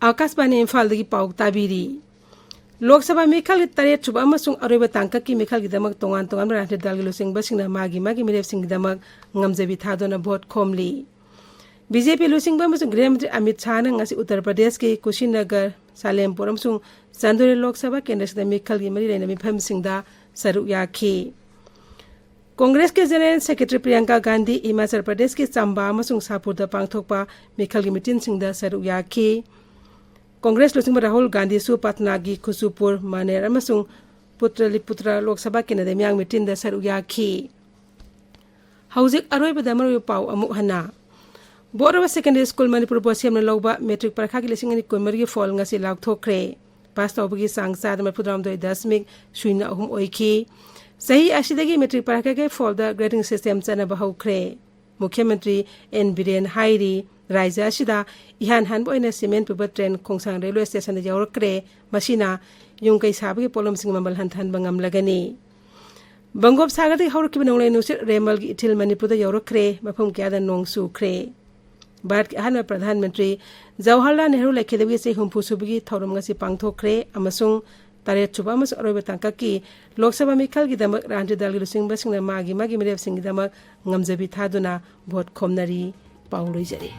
ꯑꯥꯀꯥꯁꯕꯥꯅꯤ ꯏꯝꯐꯥꯜꯗꯒꯤ ꯄꯥꯎ ꯇꯥꯕꯤꯔꯤ꯫ ꯂꯣꯛ ꯁꯚꯥ ꯃꯤꯈꯜꯒꯤ ꯇꯔꯦꯠ ꯁꯨꯕ ꯑꯃꯁꯨꯡ ꯑꯔꯣꯏꯕ ꯇꯥꯡꯀꯛꯀꯤ ꯃꯤꯈꯜꯒꯤꯗꯃꯛ ꯇꯣꯉꯥꯟ ꯇꯣꯉꯥꯟꯕ ꯔꯥꯖꯅꯤꯇꯤ ꯗꯜꯒꯤ ꯂꯨꯆꯤꯡꯕꯁꯤꯡꯅ ꯃꯥꯒꯤ ꯃꯥꯒꯤ ꯃꯤꯔꯦꯞꯁꯤꯡꯒꯤꯗꯃꯛ ꯉꯝꯖꯕꯤ ꯊꯥꯗꯨꯅ ꯚꯣꯠ ꯈꯣꯝꯂꯤ꯫ ꯕꯤ ꯖꯦ ꯄꯤ ꯂꯨꯆꯤꯡꯕ ꯑꯃꯁꯨꯡ ꯒ꯭ꯔꯤꯍ ꯃꯟꯇ꯭ꯔꯤ ꯑꯃꯤꯠ ꯁꯥꯍꯅ ꯉꯁꯤ ꯎꯠꯇꯔ ꯄ꯭ꯔꯗꯦꯁꯀꯤ ꯀꯨꯁꯤꯅꯒꯔ, ꯁꯥꯂꯦꯝꯄꯨꯔ ꯑꯃꯁꯨꯡ ꯆꯥꯟꯗꯣꯂꯤ ꯂꯣꯛ ꯁꯚꯥ ꯀꯦꯟꯗ꯭ꯔꯁꯤꯡꯗ ꯃꯤꯈꯜꯒꯤ ꯃꯔꯤ ꯂꯩꯅꯕ ꯃꯤꯐꯝꯁꯤꯡꯗ ꯁꯔꯨꯛ ꯌꯥꯈꯤ꯫ ꯀꯣꯡꯒ꯭ꯔꯦꯁꯀꯤ ꯖꯦꯅꯔꯦꯜ ꯁꯦꯀ꯭ꯔꯦꯇꯔꯤ ꯄ꯭ꯔꯤꯌꯥꯡꯀꯥ ꯒꯥꯟꯙꯤ ꯍꯤꯃꯥꯆꯜ ꯄ꯭ꯔꯗꯦꯁꯀꯤ ꯆꯝꯕꯥ ꯑꯃꯁꯨꯡ ꯁꯥꯄꯨꯔꯗ ꯄꯥꯡꯊꯣꯛꯄ ꯃꯤꯈꯜꯒꯤ ꯃꯤꯇꯤꯟꯁꯤꯡꯗ ꯁꯔꯨꯛ ꯌꯥꯈꯤ꯫ ꯀꯣꯡꯒ꯭ꯔꯦꯁ ꯂꯨꯆꯤꯡꯕ ꯔꯥꯍꯨꯜ ꯒꯥꯟꯙꯤꯁꯨ ꯄꯠꯅꯥꯒꯤ ꯈꯨꯆꯨꯄꯨꯔ, ꯃꯥꯅꯦꯔ ꯑꯃꯁꯨꯡ ꯄꯨꯇ꯭ꯔꯂꯤꯄꯨꯇ꯭ꯔ ꯂꯣꯛ ꯁꯚꯥ ꯀꯦꯟꯗ꯭ꯔꯗ ꯃꯤꯌꯥꯝ ꯃꯤꯇꯤꯟꯗ ꯁꯔꯨꯛ ꯌꯥꯈꯤ꯫ ꯍꯧꯖꯤꯛ ꯑꯔꯣꯏꯕꯗ ꯃꯔꯨꯑꯣꯏꯕ ꯄꯥꯎ ꯑꯃꯨꯛ ꯍꯟꯅ꯫ ꯕꯣꯔꯗ ꯑꯣꯐ ꯁꯦꯀꯦꯟꯗꯔꯤ ꯁ꯭ꯀꯨꯜ ꯃꯅꯤꯄꯨꯔ ꯕꯣꯔꯗ ꯁꯦꯝꯅ ꯂꯧꯕ ꯃꯦꯇ꯭ꯔꯤꯛ ꯄꯔꯤꯈꯥꯒꯤ ꯂꯤꯁꯤꯡ ꯑꯅꯤ ꯀꯨꯟꯃꯔꯤꯒꯤ ꯐꯣꯜ ꯉꯁꯤ ꯂꯥꯎꯊꯣꯛꯈ꯭ꯔꯦ꯫ ꯄꯥꯁ ꯇꯧꯕꯒꯤ ꯆꯥꯡ ꯆꯥꯗ ꯃꯔꯤꯐꯨꯇꯔꯥꯍꯨꯝꯗꯣꯏ ꯗꯁꯃꯤꯛ ꯁꯨꯏꯅ ꯑꯍꯨꯝ ꯑꯣꯏꯈꯤ꯫ ꯆꯍꯤ ꯑꯁꯤꯗꯒꯤ ꯃꯦꯇ꯭ꯔꯤꯛ ꯄꯔꯤꯈꯥꯒꯤ ꯐꯣꯜꯗ ꯒ꯭ꯔꯦꯗꯤꯡ ꯁꯤꯁꯇꯦꯝ ꯆꯠꯅꯕ ꯍꯧꯈ꯭ꯔꯦ꯫ ꯃꯨꯈ꯭ꯌ ꯃꯟꯇ꯭ꯔꯤ ꯑꯦꯟ ꯕꯤꯔꯦꯟ ꯍꯥꯏꯔꯤ, ꯔꯥꯖ꯭ꯌ ꯑꯁꯤꯗ ꯏꯍꯥꯟ ꯍꯥꯟꯕ ꯑꯣꯏꯅ ꯁꯤꯃꯦꯟ ꯄꯨꯕ ꯇ꯭ꯔꯦꯟ ꯈꯣꯡꯁꯥꯡ ꯔꯦꯜꯋꯦ ꯁ꯭ꯇꯦꯁꯟꯗ ꯌꯧꯔꯛꯈ꯭ꯔꯦ꯫ ꯃꯁꯤꯅ ꯌꯨꯝ ꯀꯩ ꯁꯥꯕꯒꯤ ꯄꯣꯠꯂꯝꯁꯤꯡ ꯃꯃꯜ ꯍꯟꯊꯍꯟꯕ ꯉꯝꯂꯒꯅꯤ꯫ ꯕꯪꯒꯣꯞ ꯁꯥꯒꯔꯗꯒꯤ ꯍꯧꯔꯛꯈꯤꯕ ꯅꯣꯡꯂꯩ ꯅꯨꯡꯁꯤꯠ ꯔꯦꯃꯜꯒꯤ ꯏꯊꯤꯜ ꯃꯅꯤꯄꯨꯔꯗ ꯌꯧꯔꯛꯈ꯭ꯔꯦ꯫ ꯃꯐꯝ ꯀꯌꯥꯗ ꯅꯣꯡ ꯆꯨꯈ꯭ꯔꯦ꯫ ꯚꯥꯔꯠꯀꯤ ꯑꯍꯥꯟꯕ ꯄ꯭ꯔꯙꯥꯟ ꯃꯟꯇ꯭ꯔꯤ ꯖꯋꯥꯍꯔꯂꯥꯜ ꯅꯦꯍꯔꯨ ꯂꯩꯈꯤꯗꯕꯒꯤ ꯆꯍꯤ ꯍꯨꯝꯐꯨ ꯁꯨꯕꯒꯤ ꯊꯧꯔꯝ ꯉꯁꯤ ꯄꯥꯡꯊꯣꯛꯈ꯭ꯔꯦ ꯑꯃꯁꯨꯡ ꯇꯔꯦꯠ ꯁꯨꯕ ꯑꯃꯁꯨꯡ ꯑꯔꯣꯏꯕ ꯇꯥꯡꯀꯛꯀꯤ ꯂꯣꯛ ꯁꯚꯥ ꯃꯤꯈꯜꯒꯤꯗꯃꯛ ꯔꯥꯖꯅꯤꯇꯤ ꯗꯜꯒꯤ ꯂꯨꯆꯤꯡꯕꯁꯤꯡꯅ ꯃꯥꯒꯤ ꯃꯥꯒꯤ ꯃꯤꯔꯦꯞꯁꯤꯡꯒꯤꯗꯃꯛ ꯉꯝꯖꯕꯤ ꯊꯥꯗꯨꯅ ꯚꯣꯠ ꯈꯣꯝꯅꯔꯤ꯫ ꯄꯥꯎ ꯂꯣꯏꯖꯔꯦ꯫